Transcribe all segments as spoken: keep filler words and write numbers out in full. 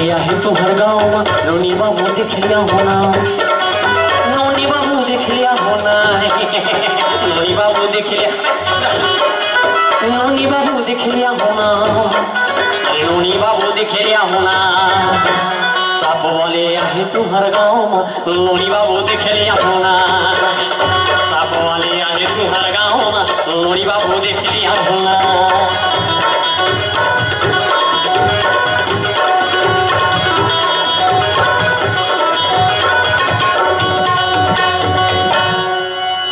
या हे तुहर गाँव मा नोनी बाबू देख लिया होना, नोनी बाबू देख लिया होना, नोनी बाबू देख लिया, नोनी बाबू देख लिया होना, नोनी बाबू देख लिया होना। साप वाले या हे तुहर गाँव मा नोनी बाबू देख लिया होना, साप वाले या हे तुहर गाँव मा नोनी बाबू देख लिया होना।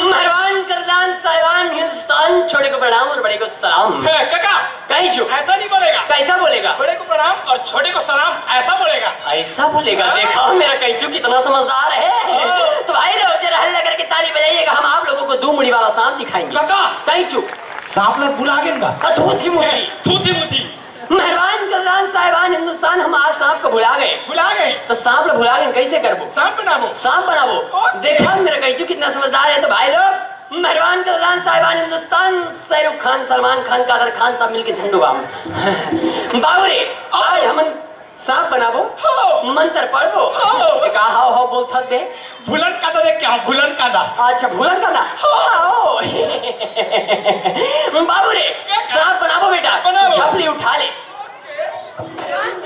मेहरबान करदान साहिबान हिंदुस्तान, छोटे को प्रणाम और बड़े को सलाम। हे, काका, कैचू। ऐसा नहीं बोलेगा। कैसा बोलेगा? बड़े को प्रणाम और छोटे को सलाम, ऐसा बोलेगा। ऐसा बोलेगा? हाँ। देखा, मेरा कैचू कितना समझदार है। हाँ। तो भाई लोग, जरा हल्ला करके ताली बजाइएगा, हम आप लोगों को दो मुड़ी वाला सांप दिखाएंगे। काका। कैचू। सांप ला भुला गेन का? अ, थू थी मुथी। थू थी मुथी। मेहरबान करदान साहिबान हिंदुस्तान, हम आज सांप को भुला गए। भुला गए? तो सांप ला भुला गेन, कैसे करबो? सांप बनाबो। सांप बनाबो। और? देखा, मेरा कैचू कितना समझदार है। तो भाई लोग, मेहरबान करदान साहिबान हिंदुस्तान, शाहरुख खान, सलमान खान, कादर खान सब मिलके झंडू बाम। बाबू रे, आज हमन सांप बनाबो, हो। मंत्र पढ़बो। हो। का हाव हाव बोलथस बे? भुलन का दे क्या? भुलन का दा। अच्छा, भुलन का दा। हो, हो। बाबू रे, का, का? सांप बनाबो बेटा। बनाबो। झपली उठा ले।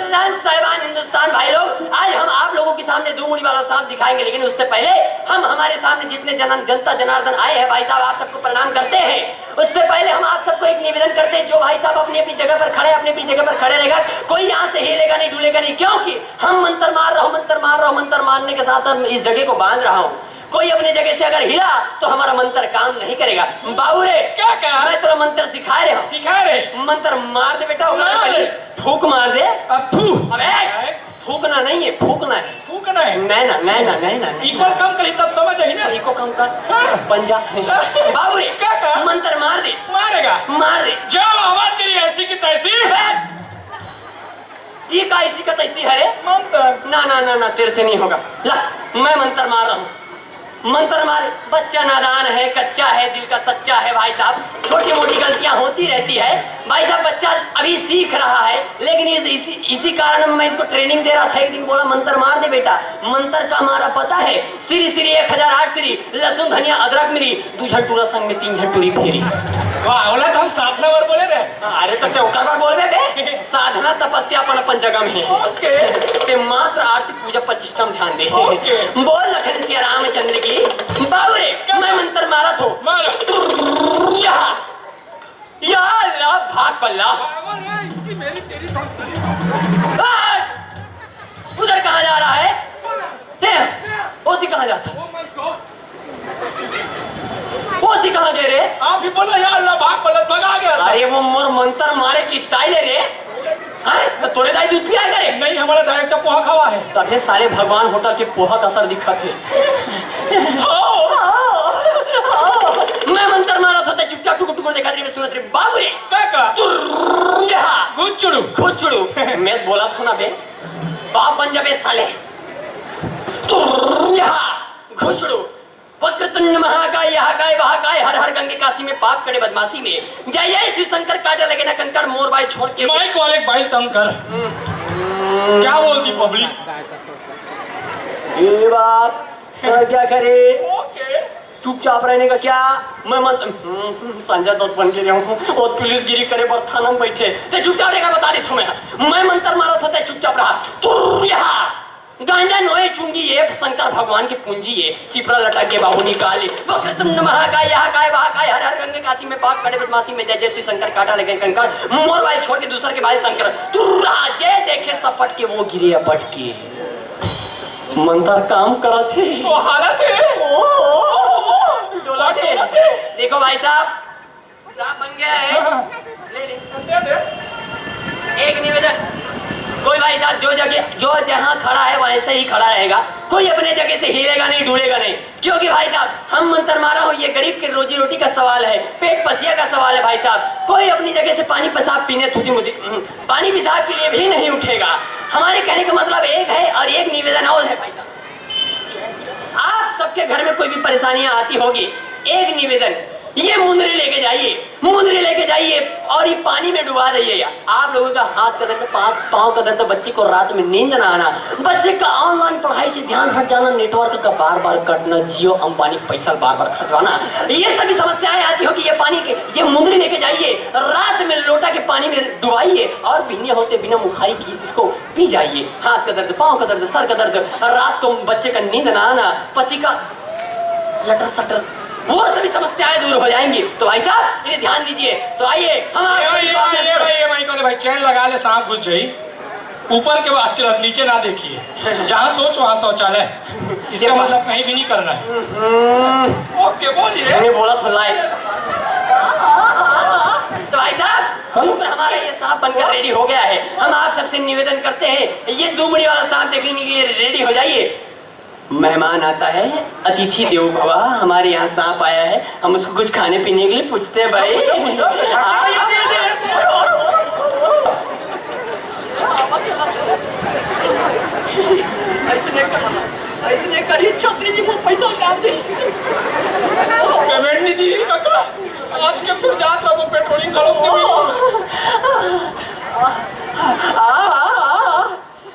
राम साहिबान हिंदुस्तान भाई लोग, आज हम आप लोगों के सामने दो मुड़ी वाला सांप दिखाएंगे, लेकिन उससे पहले हम हमारे सामने जितने जन, जनता जनार्दन आए हैं भाई साहब, आप सबको प्रणाम करते हैं। उससे पहले हम आप सबको एक निवेदन करते हैं, जो भाई साहब अपनी अपनी जगह पर खड़े हैं, अपनी अपनी जगह पर खड़े रहेगा, कोई यहाँ से हिलेगा नहीं, डुलेगा नहीं, क्योंकि हम मंत्र मार रहा हूँ, मंत्र मार रहा हूँ, मंत्र मारने के साथ साथ इस जगह को बांध रहा हूँ। कोई अपनी जगह से अगर हिला तो हमारा मंत्र काम नहीं करेगा। बाबू रे, क्या कहा? मैं तेरा मंत्र सिखा रहे हूँ। सिखा रहे? मंत्र मार दे बेटा, ओकर मार। पहले फूक मार दे। अब फू। अबे, फूकना नहीं है, फूकना है। फूकना है। नहीं ना, नहीं ना, नहीं ना, नहीं। इक्वल कम करी तब समझ आई ना। इको कम कर। हाँ। पंजा। बाबू रे, क्या कहा? मंत्र मार दे। मारेगा। मार दे। जाओ, आवाज तेरी ऐसी की तैसी। अबे, ये का ऐसी का तैसी है रे? मंत्र। ना, ना, ना, ना, तेरे से नहीं होगा। ला, मैं मंत्र मार रहा हूँ। मंत्र मारे, बच्चा नादान है, कच्चा है, दिल का सच्चा है भाई साहब, छोटी मोटी गलतियां होती रहती है भाई साहब, बच्चा अभी सीख रहा है, लेकिन इस, इसी, इसी कारण मैं इसको ट्रेनिंग दे रहा था। एक दिन बोला, मंत्र मार दे बेटा। मंत्र का मारा पता है, श्री श्री एक हजार आठ श्री, लहसुन धनिया अदरक मिरी, दू झन टूरा संग में तीन झन टूरी फेरी। वाह, बोला तो हम साधना बर बोले रहे। अरे तो ते ओकर बर बोलबे बे, साधना तपस्या अपन अपन जगह में है। ओके। ते मात्र आरती पूजा पच्चीस हम ध्यान दे। ओके। बोल लखन सिया रामचंद्र की। बाबू रे, मैं मंत्र मारत हो। मारो। या, या अल्लाह भाग पल्ला। पावर है इसकी, मेरी तेरी धमकी। आ! उधर कहाँ जा रहा है? ते, ओती कहाँ जाता? Oh my God। ओती कहाँ गए रे? आप ही बोलो, या अल्लाह भाग पल्ला, भगा गया। अरे वो मोर मंत्र मारे की स्टाइल है रे। हैं? तो तोरे दाई दूध पिया करे? नहीं, हमारा डायरेक्टर पोहा खावा है। तभे साले भगवान होटल के पोहा का असर दिखा थे। मैं मंत्र मारा था, ते चुपचाप टुकुर टुकुर देखा रे, सुनत रे, बाबू रे। काका। तुर्र, यहाँ। घुचड़ू। घुचड़ू। मैं बोला था ना बे, बाप बन जाबे साले। तुर्र, यहाँ। घुचड़ू। वक्रतुंड महाकाय, यहाँ काय, वहाँ काय, हर हर गंगे काशी में, पाप करे बदमाशी में। जय जय शिव शंकर, काटा लगे ना कंकड़, मोर बाई छोड़ के। माइक वाले बाई तंग कर। हम्म। क्या बोलती पब्लिक? ये बात, सर क्या करे? ओके। चुपचाप रहने का क्या? मैं मंत्र, हम्म, संजय दत्त बन के रहा हूँ। और पुलिस गिरी करे बर थाना में बैठे। ते चुपचाप रहने का बता देता हूँ मैं। मैं मंत्र मारा था, ते चुपचाप रहा। तुर्र, यहाँ। गांजा नोए चुंगी ये शंकर भगवान की पूंजी ये, चिपरा लटक के बाबू निकाली। वक्रतुंड महाकाय, यहाँ काय, वहाँ काय, हर हर गंगे काशी में, पाप करे बदमाशी में, जय जय शिव शंकर, काटा लगे कंकड़, मोर बाई छोड़ के दूसर के बाई तंकर, तुर्रा जे देखे सपट के, वो गिरे अपट के। मंत्र काम करत हे। वो हालत हे। ओ, ओ, ओ, डोला थे। देखो भाई साहब, साहब बन गया है। हाँ। ले ले। दे दे। एक निवेदन, कोई भाई साहब जो जगह, जो जहाँ खड़ा है वैसे ही खड़ा रहेगा, कोई अपने जगह से हिलेगा नहीं, डुलेगा नहीं, क्योंकि भाई साहब हम मंत्र मारा हो, ये गरीब की रोजी रोटी का सवाल है, पेट पसिया का सवाल है भाई साहब। कोई अपनी जगह से पानी पेशाब पीने थूथी मुथी, हम्म, पानी पेशाब के लिए भी नहीं उठेगा। हमारे कहने का मतलब एक है और एक निवेदन और है भाई साहब, आप सबके घर में कोई भी परेशानियां आती होगी, एक निवेदन, ये मुंदरी लेके जाइए, मुंदरी लेके जाइए और ये पानी में डुबा दीजिए। आप लोगों का हाथ का दर्द, पाँव, पाँव का दर्द, बच्चे को रात में नींद ना आना, बच्चे का ऑनलाइन पढ़ाई से ध्यान हट जाना, नेटवर्क का बार बार कटना, जियो अंबानी पैसा बार बार खटवाना, ये सभी समस्याएं आती हो कि ये पानी के, ये मुंदरी लेके जाइए, रात में लोटा के पानी में डुबाइए और बिहने होते बिना मुखारी की इसको पी जाइए। हाथ का दर्द, पाँव का दर्द, सर का दर्द, रात को बच्चे का नींद ना आना, पति का लटर सटर, वो सभी समस्याएं दूर हो जाएंगी। तो भाई साहब, इन्हें ध्यान दीजिए। तो आइए, हम आप ये भाई, सभी ये को भाई, अपने ये भाई, ये भाई, कौन है भाई? चैन लगा ले, सांप घुस जाई। ऊपर के बात चलत, नीचे ना देखिए। जहाँ सोच वहाँ शौचालय। इसका ये बात मतलब कहीं भी नहीं करना है। हम्म। ओके, बोलिए। मैंने बोला सुन लाई। तो भाई साहब, हेलो। ऊपर हमारा ये सांप बनकर रेडी हो गया है। हम आप सबसे निवेदन करते हैं, ये दो मुड़ी वाला सांप देखने के लिए रेडी हो जाइए। मेहमान आता है, अतिथि देवो भवा, हमारे यहाँ सांप आया है, हम उसको कुछ खाने पीने के लिए पूछते हैं भाई। पूछो, पूछो, पूछो। आ, ऐसे नहीं कर, ऐसे नहीं करिए छतरी जी, वो पैसा काट दे। पेमेंट नहीं दी काका, आज के फिर जात रहो पेट्रोलिंग करो। आ, आ, आ,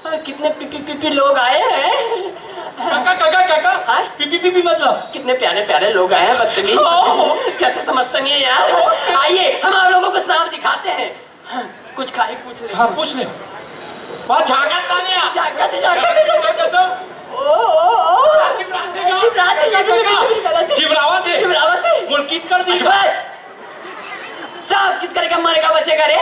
आ, कितने पी पी पी पी लोग आए हैं। काका, काका, काका। हाँ? पी पी पी पी मतलब? कितने प्यारे प्यारे लोग आए हैं, बदतमीज। ओ। कैसे समझता नहीं है यार। आइए, हम आप लोगों को सांप दिखाते हैं। हाँ, कुछ खाई पूछ ले। हाँ, पूछ ले। बात झांका साले आ। झांका दे, झांका दे, झांका दे। कसम। ओ, ओ, ओ। जिब्राते, जिब्राते, जिब्राते। जिब्रावा दे। जिब्रावा दे। बोल, किस कर दी? अच्छा, बस। सांप किस करेगा, मरेगा, बचेगा रे?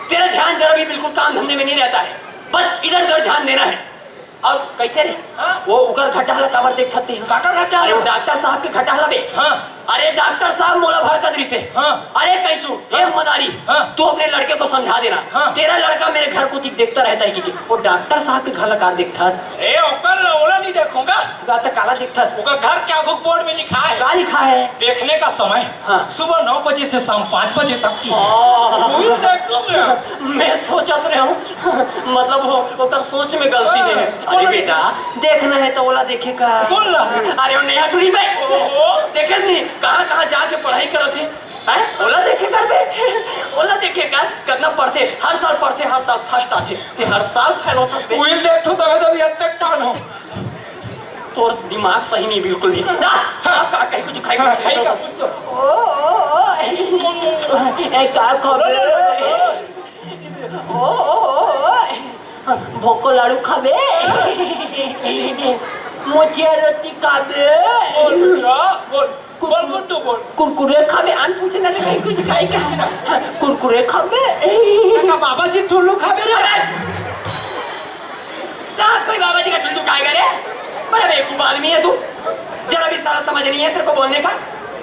तेरा ध्यान जरा भी बिल्कुल काम धंधे में नहीं रहता है, बस इधर उधर ध्यान देना है। और कैसे रे? हाँ? वो उकर घटा हला काबर देखत हे? काकर घटा हला? अरे, वो डॉक्टर साहब के घटा हला बे। हाँ। अरे, डॉक्टर साहब, मोला भड़का दरी से। हाँ। अरे, कैचू, ए हाँ। मदारी, हाँ। तू अपने लड़के को समझा देना। हाँ। तेरा लड़का मेरे घर को दिख-, देखता रहता है कि, कि वो डॉक्टर साहब के घर ला कार देखता है। ए, ओकर ओला नहीं देखूंगा। गा तो काला दिखता है। ओकर घर के आगू बोर्ड में लिखा है। का लिखा है? देखने का समय। हाँ। सुबह नौ बजे से शाम पाँच बजे तक की। हाँ। वही देख लो भैया। मैं सोचत रहे हूँ, मतलब वो, ओकर सोच में गलती हाँ, नहीं है। अरे बोलो। बेटा, देखना है तो ओला देखे का। बोल ना। अरे वो नया टुरी बे। ओहो। देखे नहीं, कहाँ कहाँ जाके पढ़ाई करत हे। हैं? ओला देखे कर बे। ओला देखे कर, कितना पढ़ते, हर साल पढ़ते, हर साल फर्स्ट आते। ते हर साल फेल होता बे। वही देख तो तबे तभी अतक पान हो। तोर दिमाग सही नहीं बिल्कुल भी। ना, साहब का कहीं कुछ खाई हाँ, कुछ खाई नहीं। का कुछ तो। ओ, ओ, ओ। ए, का खबर? ओ, ओ, ओ, ओ। भोको लाडू खाबे? मोतिया रोटी खाबे? बोल बेटा, बोल। बोल, बोल, तू बोल। कुरकुरे खाबे? आन पूछे ना, कहीं कुछ खाई क्या? कुरकुरे खाबे? ना, बाबा जी, ठुल्लू खाबे रे। अबे! साहब, कोई बाबा जी का ठुल्लू खाएगा रे? बड़ा बेवकूफ आदमी है तू, जरा भी साला समझ नहीं है तेरे को बोलने का,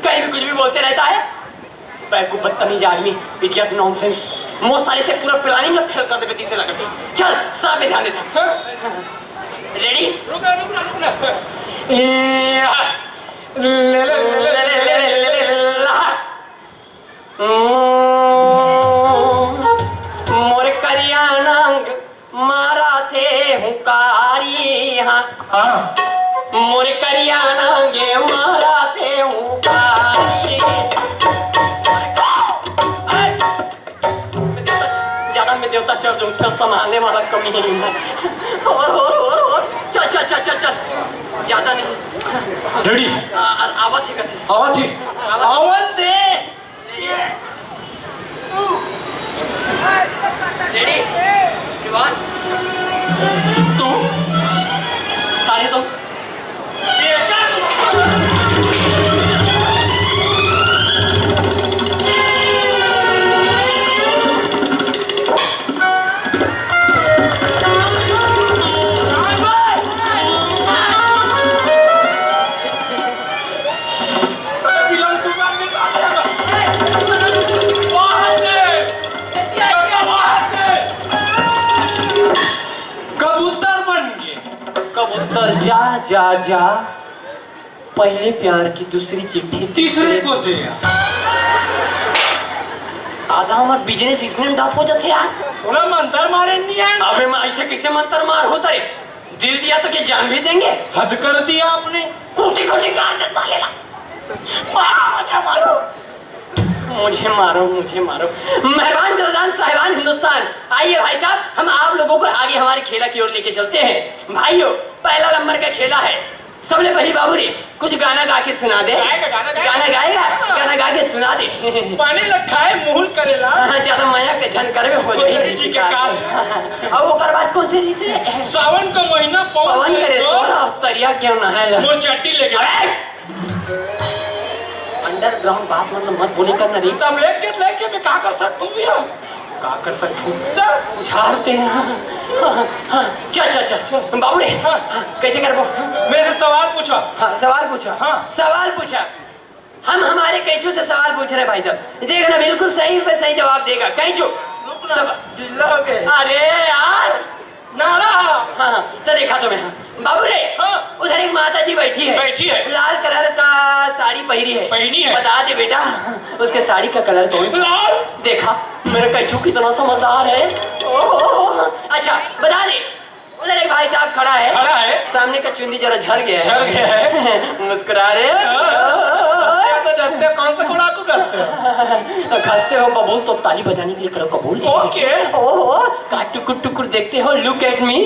कहीं भी कुछ भी बोलते रहता है। बेवकूफ, बदतमीज आदमी, इडियट, नॉनसेंस। मोर साले ते पूरा प्लानिंग ला फेल कर देबे, तीसरे लगत हे। चल, साहब में ध्यान देता। हाँ। रेडी? रुक ना, रुक ना, रुक ना। ए, आ, ले, ले, ले, ले, ले, ले, ले, ले, ले, ले, ला। हम्म, मोर करिया नांग मारा थे हुकारी, हाँ। हाँ। मोर करिया नांगे मारा थे हुकारी। ज्यादा मैं देवता चढ़ जाऊं, फिर संभालने वाला कमी है। और, और, और, और। चल, चल, चल, चल, चल। ज्यादा नहीं। रेडी? आ, आ, आवा थे कथे। आवा थे। आवा। आवन दे। रेडी? रिवाज? तू? सारे तो। कबूतर बन गए। कबूतर जा, जा, जा, पहले प्यार की दूसरी चिट्ठी तीसरे को दे। आधा हमार बिजनेस इसने में डब हो जाथे यार। थोड़ा मंतर मारे नहीं है। अबे मैं ऐसे कैसे मंतर मार होता रे? दिल दिया तो क्या जान भी देंगे? हद कर दिया आपने। कोटी कोटी काट दे साले ला। मारो, मजा मारो। मुझे मारो, मुझे मारो। मेहरबान जदोदान, साहिबान हिंदुस्तान, आइए भाई साहब, हम आप लोगों को आगे हमारे खेला की ओर लेके चलते हैं। भाइयों, पहला नंबर का खेला है, सबले पहली बाबू रे, कुछ गाना गा के सुना दे। गाएगा, गाना गाएगा। गाना गाएगा? हाँ। गाना गा के सुना दे। पानी लग खाए मुहुल करेला। हाँ, ज्यादा मया के झन करबे हो जाई जी के काल। अब ओकर बाद कौन से जी से? सावन का महीना पवन पवन करे करे शोर। शोर और तरिया क्यों नहाए ला। मोर चड्डी लेके। अरे! अंडरग्राउंड बात मतलब मत बोले करना रे। तब लेके, लेके मैं का कर सकता हूँ भैया? का कर सकता हूँ? चल। झाड़ते हैं। हाँ, हाँ, हाँ। चल, चल, चल। बाबू रे, हाँ। हाँ, कैसे करबो? मेरे से सवाल पूछा। हाँ, सवाल पूछा। हाँ। सवाल पूछा। हम हमारे कैचू से सवाल पूछ रहे हैं भाई साहब। देखना, बिल्कुल सही पे सही जवाब देगा कैचू। रुक ना, सब ढीला हो गए। अरे यार। नाड़ा। हाँ, हाँ, तो देखा तो मैं, हाँ। बाबू रे, हाँ। उधर एक माता जी बैठी है। बैठी है। लाल कलर का साड़ी पहनी है। पहनी है। बता दे बेटा, उसके साड़ी का कलर कौन सा? लाल। देखा, मेरा कैचू कितना समझदार है। ओहो। अच्छा, बता दे, उधर एक भाई साहब खड़ा है। खड़ा है। सामने का चुंदी जरा झड़ गया है। झड़ गया है। मुस्कुरा रहे हैं। हाँ। हंसते हो तो जस्ते, कौन सा कोड़ा को कसते हो? हंसते हो बबूल तो ताली बजाने के लिए करो कबूल। ओके। ओहो, का टुकुर टुकुर देखते हो? Look at me,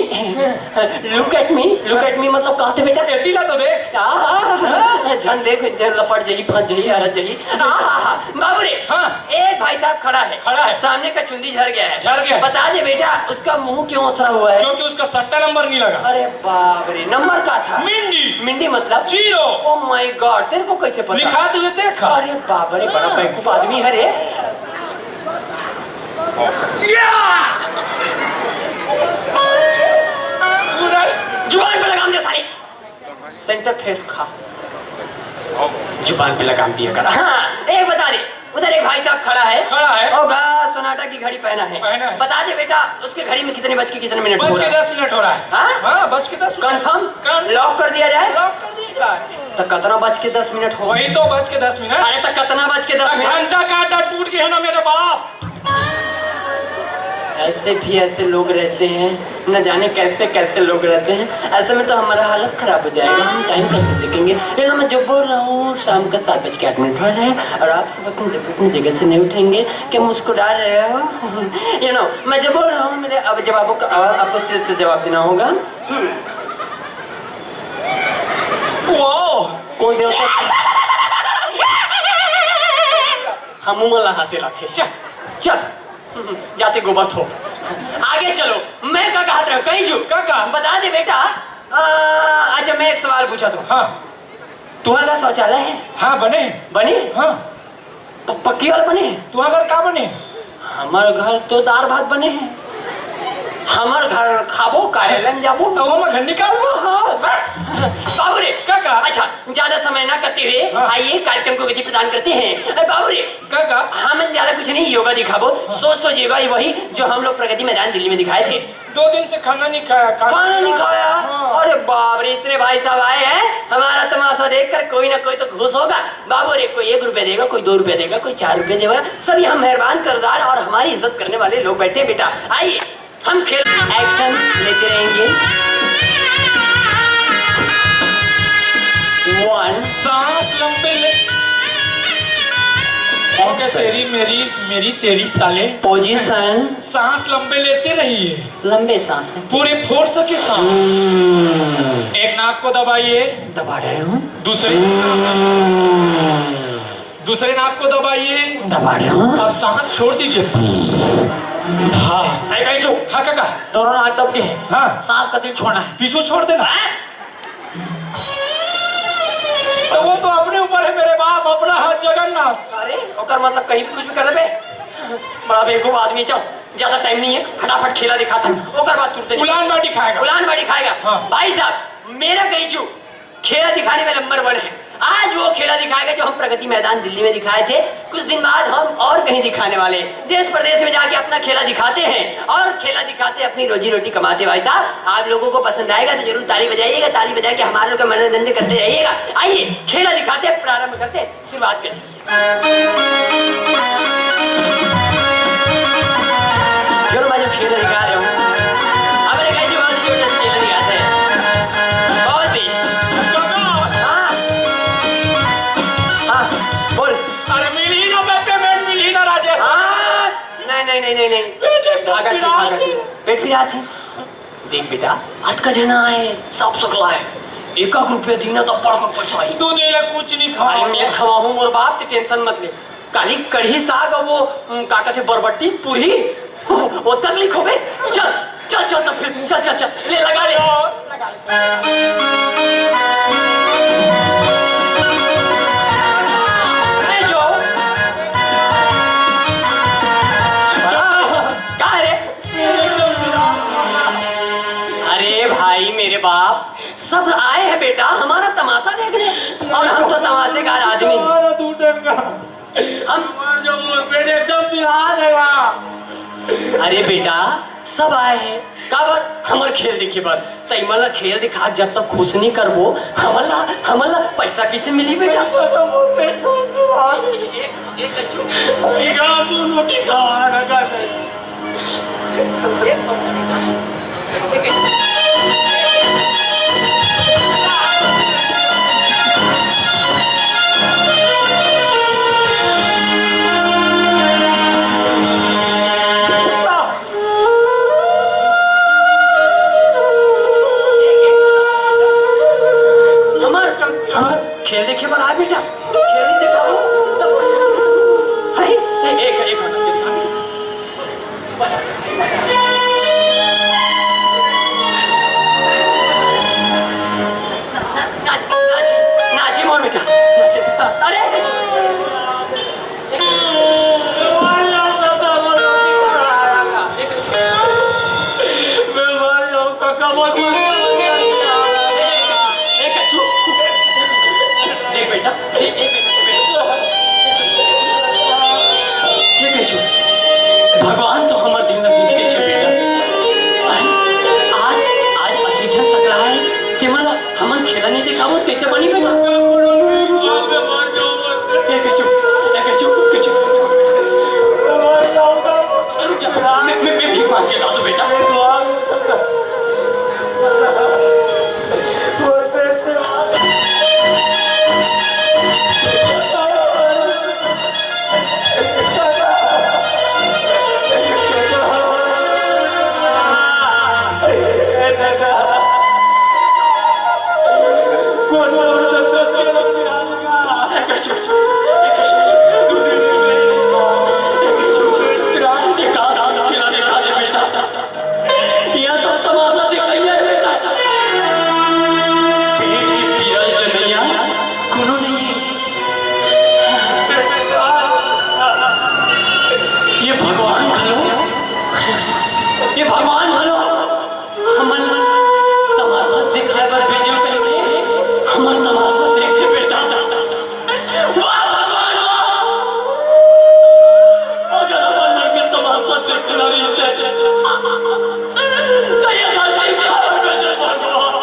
look at me, look at me मतलब कहते बेटा। एती ला तो देख। आहा, झन देख, झन लपट जाई, फंस जाई, हरस जाई। आहा, बाबू रे। हाँ। एक भाई साहब खड़ा है। खड़ा है। सामने का चुंदी झड़ गया है। झड़ गया है। बता दे बेटा, उसका मुंह क्यों उथरा हुआ है? क्योंकि उसका सट्टा नंबर नहीं लगा। अरे बाप रे, नंबर का था? मिंडी। मिंडी मतलब? जीरो। Oh my God, तेरे को कैसे पता? लिखा तो ये देखा। अरे बाप रे, बड़ा हाँ। बेवकूफ आदमी है रे। या! पूरा जुबान पे लगाम दे साली। सेंटर फ्रेश खा। जुबान पे लगाम दिया कर। हाँ, एक बता दे, उधर एक भाई साहब खड़ा है। खड़ा है। और गा सोनाटा की घड़ी पहना है। पहना है। बता दे बेटा, उसके घड़ी में कितने बज के कितने मिनट हो बज के रहा है? दस मिनट हो रहा है। हाँ? हाँ, बज के दस मिनट। Confirm? Confirm। Lock कर दिया जाए? Lock कर दिया जाए। तो कितना बज के दस मिनट हो? वही तो बज के दस मिनट। अरे तो कितना बज के दस मिनट? घंटा काटा टूट गया ना मेरे बाप। ऐसे भी ऐसे लोग रहते हैं, न जाने कैसे कैसे लोग रहते हैं। ऐसे में तो हमारा हालत खराब हो जाएगा, हम टाइम कैसे देखेंगे? ये ना, मैं जो बोल रहा हूँ, शाम का सात बज के आठ मिनट हो रहे हैं और आप सब अपनी जगह, अपनी जगह से नहीं उठेंगे। क्या मुस्कुरा रहे हो? यू नो, मैं जो बोल रहा हूँ, मेरे अब जवाबों का, अ, आपको सिर से जवाब देना होगा। हम्म। वाओ! कोई देवता हम मुंह ला हंसे लाथे। चल, चल। जाते गोबर थो। आगे चलो, मैं का कहत रहा, कहीं जू। का, का? बता दे बेटा। आ, अच्छा, मैं एक सवाल पूछा तो। हाँ। तुम्हारा शौचालय है? हाँ, बने। बने? हाँ। प-, पक्की वाला बने? तुम्हारा घर का बने? हमर घर तो दार भात बने है। हमर घर खाबो, काहे लन जाबो? तो हम घर निकालबो। हाँ, बस। बाबू रे। का, का? अच्छा, ज्यादा समय ना करते हुए हाँ। आइए, कार्यक्रम को गति प्रदान करते हैं। अरे बाबू रे, का, का? हम ज्यादा कुछ नहीं, योगा दिखाबो। हाँ। सोच सोच योगा ही वही जो हम लोग प्रगति मैदान दिल्ली में दिखाए थे। दो दिन से खाना नहीं खाया, खाना खाना नहीं खाया? हाँ। अरे बाप रे, इतने भाई साहब आए हैं, हमारा तमाशा देखकर कोई ना कोई तो खुश होगा। बाबू रे, कोई एक रुपया देगा, कोई दो रुपया देगा, कोई चार रुपया देगा, सभी हम मेहरबान, कर्जदार और हमारी इज्जत करने वाले लोग बैठे हैं बेटा। आइए, हम खेल एक्शन लेते रहेंगे। One। सांस लंबे ले। ओके, एक्शन। तेरी मेरी, मेरी तेरी साले। पोजीशन। सांस लंबे लेते रहिए। लंबे सांस लें। पूरे फोर्स के साथ। हम्म। एक नाक को दबाइए। दबा रहे हूँ। दूसरे, हम्म। दूसरे नाक को दबाइए। दबा रहे हूँ। अब सांस छोड़ दीजिए। हाँ। ऐ, ऐ जो। हाँ, काका। दोनों नाक दब गए हैं। हाँ। सांस का दिल छोड़ना है। पीछू छोड़ देना। तो वो तो अपने ऊपर है मेरे बाप, अपना हाथ जगन्नाथ। अरे, ओकर मतलब कहीं भी कुछ भी कर देबे। बड़ा बेवकूफ आदमी, चल, ज्यादा टाइम नहीं है, फटाफट खेला दिखाता हूँ, ओकर बाद तुरते उलान बाटी खाएगा। उलान बाटी खाएगा। हाँ। भाई साहब, मेरा कैचू खेला दिखाने में नंबर वन है। आज वो खेला दिखाएगा जो हम प्रगति मैदान दिल्ली में दिखाए थे। कुछ दिन बाद हम और कहीं दिखाने वाले हैं। देश प्रदेश में जाके अपना खेला दिखाते हैं और खेला दिखाते अपनी रोजी रोटी कमाते हैं। भाई साहब, आप लोगों को पसंद आएगा तो जरूर ताली बजाइएगा। ताली बजा के हमारे लोग का मनोरंजन करते रहिएगा। आइए, खेला दिखाते हैं, प्रारंभ करते हैं, शुरुआत करिए। चलो भाई, खेल दिखा रहे हो। अब रे कैसे बात, खेल दिखाते हैं। बहुत ही। हाँ। हाँ, बोल। अरे मिली ना मैं पेमेंट पेट फिरात हे। देख बेटा, अतका झन आए, सब सकला हे। एक एक रुपया दीना त बड़का पैसा आही। तू दे ले, कुछ नहीं खा। अरे मैं खवाहूँ मोर बाप, ते टेंशन मत ले। काली कढ़ी साग अउ वो, उम, का कथे, बरबट्टी पूरी, वो तक लिखोगे। चल, चल, चल, तो फिर चल, चल, चल, ले लगा ले। अरे जो, का है रे? अरे भाई मेरे बाप, सब आए हैं बेटा हमारा तमाशा देखने, और हम तो तमाशेदार आदमी। हम हमार जो मोर पेट एकदम बिहार है वहाँ। अरे बेटा, सब आए हैं काबर? हमर खेल देखे बर। तई मन ला खेल दिखा, जब तक खुश नहीं करबो, हमन ला, हमन ला पैसा कैसे मिली बेटा? पैसा तो मोर पेट से बाहर है। एक, एक कछु, एक आलू रोटी खा रखा है। हमर, हमर खेल देखे बर आ बेटा, खेल नहीं देखा हो, तब कैसे? अरे, एक, एक मिनट, एक मिनट। नाची, नाची मोर बेटा, नाची। अरे, देख बेटा, देख, देख बेटा, देख बेटा। ये कैसे? भगवान तो हमर दिन ल दिन के छे बेटा। आज, आज अतिथि सकला है, तेमन ल हमन खेला नहीं देखाबो, कैसे बनी बेटा? ये कैसे? ये कैसे? कैसे? रुक जा, मैं, मैं, मैं भीख मांग के ला दूं बेटा। यह सब तमाशा दिखाई है बेटा। पेट के पीरा जनैया कोनो नहीं है। ये भगवान घलो, ये भगवान घलो हमन ला तमाशा दिखाए बर भेजे कहिके हमर तमाशा देखथे बेटा। वाह भगवान, वाह! अगर हमर मन के तमाशा देखना रहिसे, त ये धरती में हमर कैसे भगवान?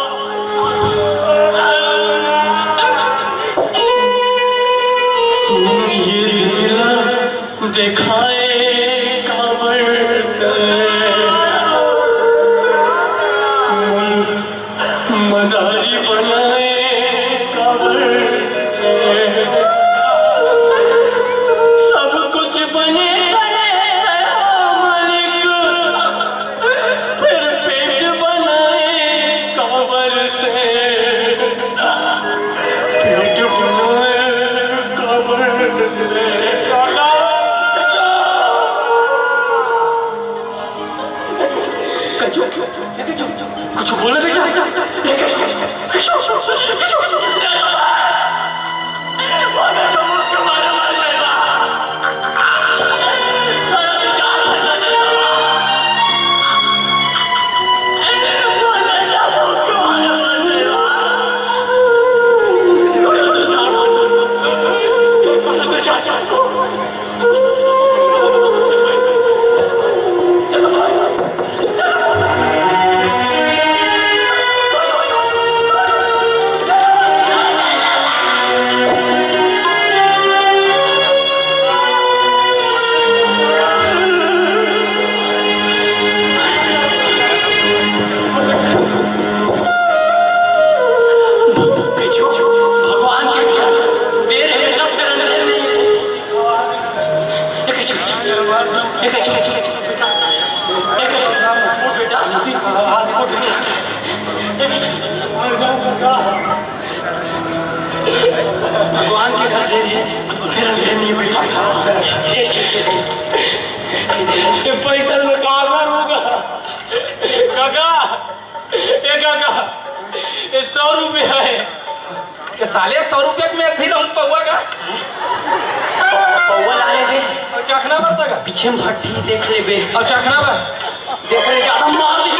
ये दिल दिखाए काबर ते मन मदारी बनाए काबर ते। सब कुछ बने करे मालिक, फिर पेट बनाए काबर ते। पेट बनाए काबर ते। कछु, कछु, कुछ बोला बेटा? एक चुप, चुप, चुप, बेटा। एक चुप, उठ बेटा। उठ बेटा। भगवान के घर दे दे, फिर अंधेर नहीं बेटा। ये पैसा निकालना होगा। काका, ए काका, ये सौ रुपया है। के साले, सौ रुपया के मैं एक दिन पौवा का? पौवा ला ले बे। अउ चखना बर तक। पीछे में भट्टी देख ले बे। अउ चखना बर। देख ले, ज्यादा मार दी।